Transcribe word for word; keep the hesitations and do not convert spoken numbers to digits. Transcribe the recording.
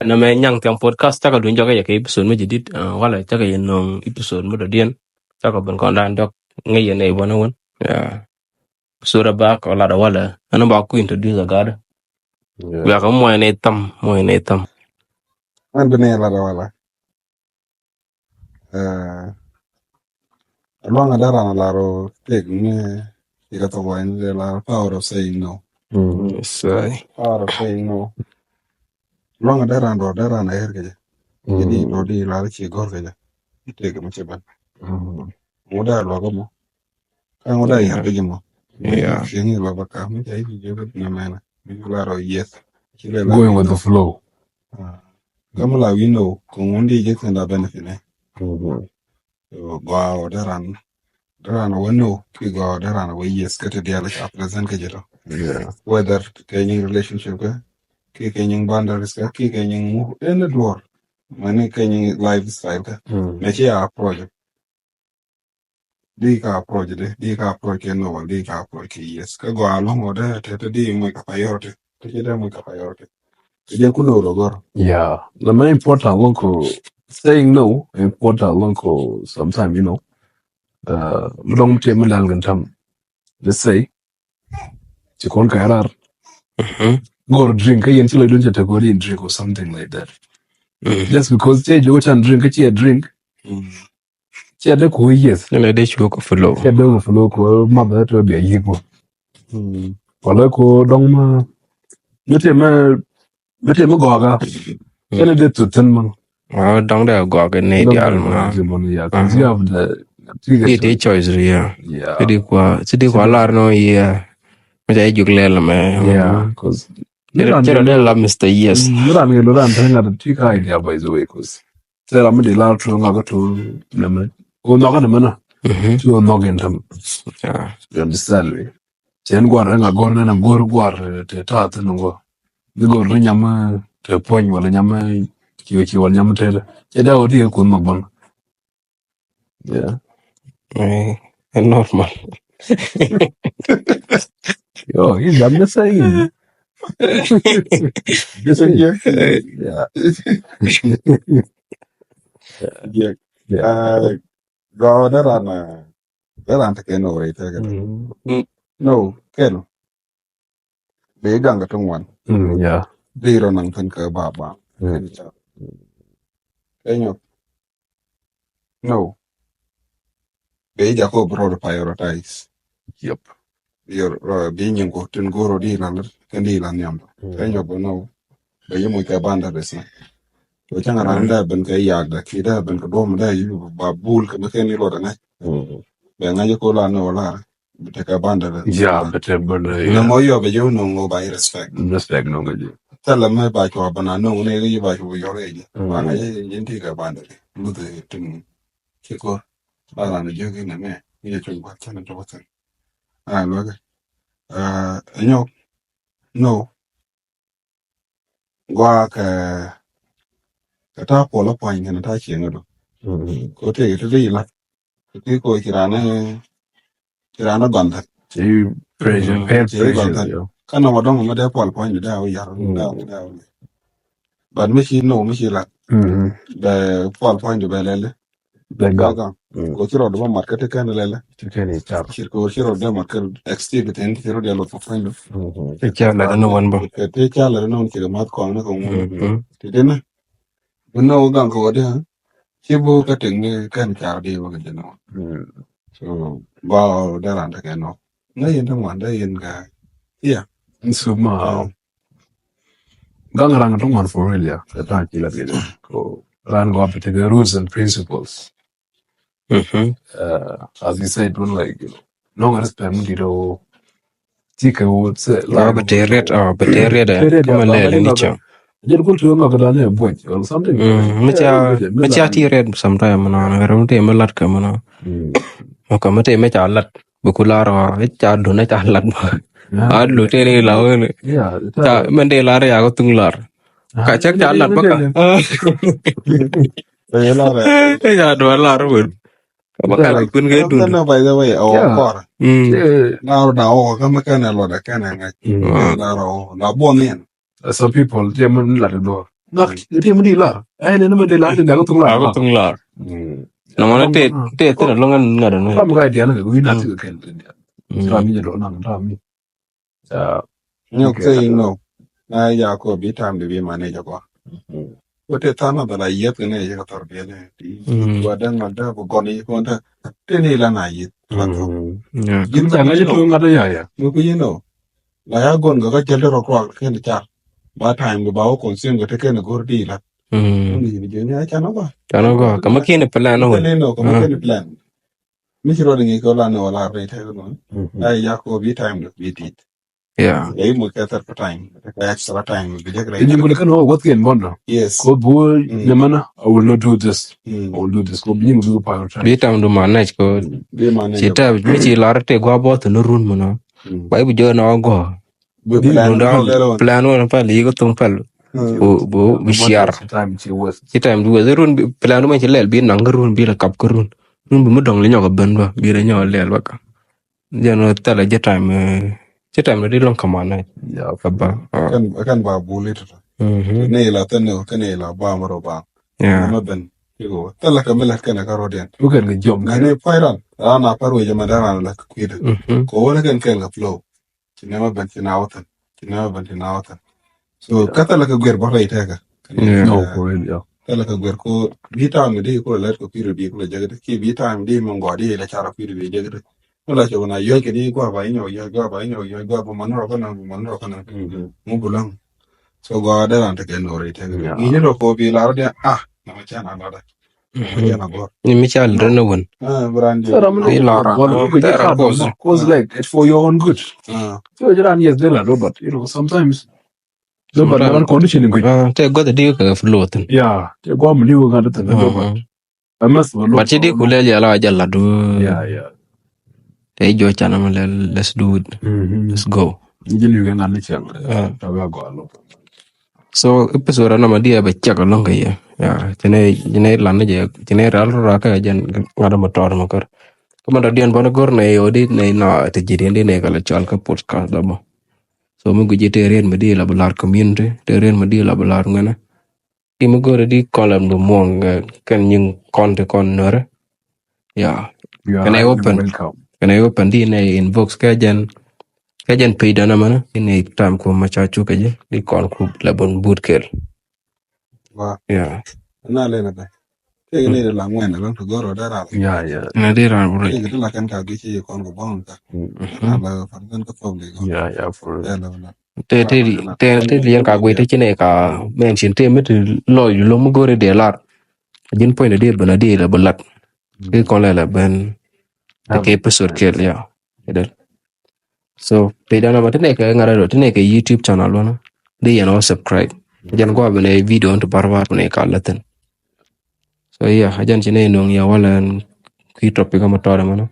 Nɛ mɛ nyaŋ thiaŋ podcast cakɛ duny jɔkɛ yɛ kɛ episode mi jadid, ah, walɛ cakɛ yɛ nöŋ episode mi dɔ̱diɛn. Cakɛ ben kɔn dan dɔk ŋäc yɛ nɛy bɔnɛ wän. Yeah. Episode back ɔ lat ɔ walɛ. Ɛn ba ku introduce a gat. Yeah. Bia kɛ muɔy nɛy tham, muɔy nɛy tham. Ɛn bi nɛy lat ɔ walɛ. Eh, luaŋ a dee ran a lar ɔ tëk ni ci kɛ thok wany dee lar power of saying no. Mm. Yes, I. Power of saying no. Luaŋ a dee ran dɔ dee ran a ɣer kɛ jɛ. Ci di dɔ di lar ci gɔr kɛ jɛ. Ci tëk mi ci ben. Mm. Ŋu dee luak mɔ. Ka ŋu dee yar kɛ jɛ mɔ. Yeah. Ci ŋi luak ba ka mi ca i̱ ci jɛ bɛ na mɛna. Mi lar ɔ yes. Ci lɛ lar going with the flow. Ah. Gama la wi̱n dho̱ kɛ ŋun di jek thin da benefit ni. Mm-hmm. So gɔaa wä dee ran, dee ran wä no, ki gɔaa wä dee ran wä yes, kä ti dial ca present kä jɛ tɔ. Yeah. Whether kɛ nyiŋ relationship kä, ki kɛ nyiŋ boundaries kä, ki kɛ nyiŋ mu, ɛn duɔr. Mani kɛ nyiŋ lifestyle kä. Mm. Mɛ ci a approach. Di ka approach de, di ka approach kɛ no, di ka approach kɛ yes. Kä gɔaa lɔŋ wä dee te te di muc ka priority. Te ci dee muc ka priority. Te jɛ ku no rɔ gɔr. Yeah. The main important lɔŋ ko saying no, important lɔŋ ko sometimes, you know. Uh, mi dɔŋ mi te mi lal gin tam. Let's say, ci kɔn ka rar. Mm-hmm. Gɔr drink, kä yɛn ci lɔ dun ca te gɔr in drink or something like that. Mm-hmm. Just because cɛ jɛ wä can drink, kä ci a drink. Mm. Cɛ dee ku yes. Cɛ dee cu kɛ flow. Cɛ dee ku flow ku ma bɛ tɔ bia yik ku. Mm. Wala ku dɔŋ ma. Mi te mɛ, mi te mɛ gɔga. Mm. Cɛ dee tu tin ma. Wa dɔŋ dee gɔga ni dial ma. Dɔŋ dee gɔga ni dial ma, yeah, 'cause you have the, ti dee choice, yeah. Yeah. Ti di kwa, ti di kwa lar no, yeah. Mi te juk lɛl mɛ. Yeah, 'cause cɛ dee la Mister Yes. Mm, mi ran kɛ lo ran te ŋa ti ka idea, by the way, 'cause Tɛ ram mi di lar tuɔɔk ŋak tuɔɔk nɛmɛ. Ɣöö nhɔkä nɛmɛ na. Mhm. Ti ɣöö nhɔk in tɛm. Yeah. You understand me? Cɛ ɛn guar ɛn a gɔr nɛn a gɔr guar, eh, te ta̱a̱ thin ŋuɔ. Ni gɔr ni nyam, eh, te puɔ̱ny wala nyam, eh, kiwɛ kiwɛ wala nyam te. Cɛ dee ɣöö ti kɛ kun nhɔk bäŋ. Yeah. Eh, ɛ normal. Yo, he's, I'm just saying. Just saying. Yeah. Yeah. Yeah. Yeah. Uh, gɔɔ dee ran, uh, dee ran te kɛ no rɛy te kɛ. Mm. No, kɛ no. Bi gaŋ kɛ ti ŋuan. Mm, yeah. Bi rɔ naŋ thin kɛ ba ba. Mm. Kɛ nyɔk. No. Bi jakɔ bi rɔ prioritize. Yep. Bi rɔ, bi nyin ko tin goro di la, kɛ di la nyam. Mm. Kɛ nyɔk bä no. Bi yi muc kɛ boundaries na. Ko cäŋ ran dee ben kɛ yak da ki dee ben kɛ duɔm dee yi ba bul kɛ bi kɛ ni luɔt ŋa̱c. Mm. Bɛ ŋa̱c ko la no la. Bi tekɛ boundary. Ya, bi tekɛ boundary, na ya. Mɔ yɔ bɛ jɛ wä no̱ŋ ŋɔ ba yi respect. Respect no̱ŋ kɛ jɛ. Thilɛ mɛ ba cua bana no̱ŋ ni yi ba cua yɔr kɛ jɛ. Mm. Ba ŋa̱c jɛ jɛ ti kɛ boundary. Luth tin ci kor. Ba ran jɛ ki nɛ mɛ. Ni jɛ cuŋ ba cɛ ni tɔk thil. A luɛkɛ. A nyɔk. No. Gɔaa kɛ, kɛ ta̱a̱ puɔl a puany kɛn ta̱a̱ cieŋ a dɔ. Mm. Ko tëë kɛ ti di la. Ti ko ci ran, ci ran a gɔn thɛk. Ci pressure, peer pressure, yeah. Kä nɔmɔ dɔŋ mi dee puɔl puany di dee a wi̱i̱ yar, dee a wi̱i̱, dee a wi̱i̱. But mi ci no, mi ci lat. Mm. Bɛ puɔl puany di bɛ lɛli. Bɛ gak. Mm. Ko ci rɔ dee mat kä ti kɛn lɛlɛ. Ti kɛn i̱ car. Ci ko ci rɔ dee mat kä activity ni ci rɔ dee lɔ fɔ fɛn do. Mm-hmm. Ti car lɛ ni wan bä. Ti car lɛ ni wan ci kɛ mat kɔn ni kɛ ŋun. Mm-hmm. Ti dee ni. Bi ni wä gaŋ kɛ wä dee. Ci bu kä tiŋ ni kɛn car di wä kɛ jɛ ni wan. Mm. So ba dee ran te kɛ nɔ. Ni yin ti ŋuan dee yin kɛ. Yeah. N suk ma. Yeah. Gaŋ ran ti ŋuan for real, yeah. Kɛ ta̱a̱ ci la kɛ jɛ. Ko ran gɔaa bi tekɛ rules and principles. Mm-hmm. Uh, as you said, when, like, you know, no̱ŋ respect mi di̱t ɔ ti kɛ wut sɛ la bɛ te riɛt, ɔ bɛ te riɛt ɛ kama lɛ lɛ ni cɔ. Jɛn kul ti ŋa kɛ dan ɛ buɔc or something. Mm, mi ca, mi ca ti riɛt sometime mɛ nɔ, kɛ rɛ mi te mi lat kɛ mɛ nɔ. Mm. Mɛ kɛ mi te mi ca lat bi ku lar ɔ, mi ca dun ɛ ca lat ba. Yeah. A lu te ni la wee ni. Yeah, ca mɛn de lar ya kɛ thuŋ lar. Ka cak ca lat ba ka. Ɛ lar ɛ. Ɛ ca duɔl lar wee. Ka ba ka la kun kɛ dun. Kɛn, by the way, ɔ kɔr. Mm. Na ro da ɔ ka ma kɛn ɛ lɔ da kɛn ɛ ŋa̱c. Mm. Na ro la buɔn ni ɛn. Some people, jɛ mɛn lat dɔ. Nak ti mi di lar. Ai ne mi di lar ti dak tung lar. Dak tung lar. Nɔmɔ ni te te te lɔŋ an ŋa̱t ni. Ram ka dian ka wi na ti ka ken dian. Ram mi jɛ dɔn na ram mi. Nyɔk thɛ inɔ na ya kɔ bi tam di bi manage kɔ. Wä te than a bala yɛth kɛ nɛ yɛ ka thɔr biɛl nɛ ti. Wa dɛŋ a dɛ bɛ gɔn yi kɔn dɛ te ni la na yith. Ji̱n ta ŋa̱c tuŋ ŋa̱t ya ya. Mɛ ku yinɔ la ya gɔn kɛ kä jɛl dɛ rɔ kɔak kɛn car. Ba time di ba wä consume kɛ te kɛn go̱r di la. Ni ji̱n jɛ ni a can a ba. Can a ba kɛ ma kiɛn plan wä. Te ni nɔ kɛ ma kiɛn plan. Mi ci ruɔt ŋi̱i̱c kɛ wä lan ni wä lar rɛy tɛk nɔ. Ai ya kɔ bi time dɔ bi tit. Yeah. Ɛ imu kɛ third time. Kɛ extra time bi jek rɛy. Inyim kɛ ni wä wä thiɛn bɔn dɔ. Yes. Kɔ bu nyɛ mɛnɛ, I will not do this. I will do this. Kɔ bi nyim bi prioritize. Bi time du manage kɔ. Bi manage. Ci time mi ci lar te gua bɔ thun run mɛnɛ. Ba ibu jɔ na gɔ. Bi plan wä pal yi kɛ thun pal. Bu bu bi share. Ci time du wä run plan du ma ci lɛl bi naŋ kɛ run bi la kap kɛ run. Run bi mi dɔŋ li nyɔk a ben ba bi la nyɔk a lɛl ba ka. Jɛn wä thilɛ jɛ time, eh, jɛ time ni di lɔŋ kaman nɛ. Ka ba. Kɛn kɛn ba buli tɔ. Ni ila thɛn ni kɛn ila ba mɛ rɔ ba. Ni ma ben. Kiko thilɛ kɛ mi lɛt kɛn ka rɔ diɛn. Wä kɛn kɛ jɔm. Ni pay ran ran a par wecɛ mɛ dɛ ran la kui̱dɛ. Ko wä ni kɛn kɛn kɛ flow. Ci nɛ ma ben ci na wä thɛn. Ci nɛ ma ben ci na wä thɛn. So kä thilɛ kɛ guer bä rɛy tɛkɛ. Thilɛ kɛ guer ko bi time di ko lɛt ko period di ko lɛ jɛgɛ di ki bi time di mɛ ŋgɔ di lɛ cara period di jɛgɛ di. Mula cɛ wuna yɔc kɛ ni gua ba inyɔ yɔc gua ba inyɔ yɔc gua ba man rɔ kana ba man rɔ kana. Mu bulaŋ. So gua dɛ ran tɛ kɛ nori tɛ kɛ ni ni rɔ ko bi lar dɛ ah na ma cɛ na la dɛ. Ma cɛ na gor. Ni mi ca lɛ na wun. Ah, brand. Ram ni lar. Cause like it's for your own good. So jiran yes dɛ la do but you know sometimes. So but na condition in good. Tɛ gua di ka flow thin. Yeah, tɛ gua mi ni wun ka thin. But ci di ku lɛl yɛl a jɛ lat du. Tɛ jɔ canɛ mɛ lɛl, let's do it. Let's go. Ji̱ li̱w kɛ ŋa̱n ni cɛŋ. So episode anɔmɔ di a bɛ cɛk alɔŋ kɛ yɛ. Ci nɛ ci nɛ lan ni jɛ ci nɛ ral rɔ kä jɛn ŋa̱t mɛ tɔɔr mɛ kär. Kä mɛ dɔ̱diɛn bɔn go̱r nɛ yɛ wä di nɛ nɔ ti ji̱ diɛn di nɛ kɛ lɛ cɔal kä podcast dɔmɔ. So mi guici te rien mi di la bi lar community te rien mi di la bi lar ŋuɛnɛ. Ti mi go̱o̱ri di kɔn la bi muɔ̱ŋ kɛn nyiŋ kɔn ti kɔn nörä. Ya. Kɛn ɛ open. Kɛn ɛ open di nɛ inbox kɛ jɛn kɛ jɛn page dɔn amɛnä di nɛ time ku ma ca cuk kɛ jɛ di kɔn ku la bun but kel. Wa. Ya. Na lɛ na bɛ. Tëë ni la ŋuɛn la tu goro dara. Ya ya. Na di ran bro. Tëë ni la kan ka gi ci kɔn ko bɔn ka. Na la fan kan ka public. Ya ya for. Ya la la. Te te te te liɛn ka guic te ci ne ka mention te mi ti lɔc lo̱ŋ mi go̱o̱ri dee lar. Ji̱n puɔ̱ny dee ben a dee la bi lat. Ki kɔn lɛ la ben. Te ke episode kel ya. Edel. So page dan ama te ne ke ŋa̱rä do te ne ke YouTube channel wänä. Dee yɛn ɔ subscribe. Jɛn gua ben a video ti bar bar ben a ka lathin. So yeah, a jɛn ci nɛ nuɔ̱ŋ yɛ walɛ ɛn kui̱ topic ama tɔɔdɛ mɛnɛ.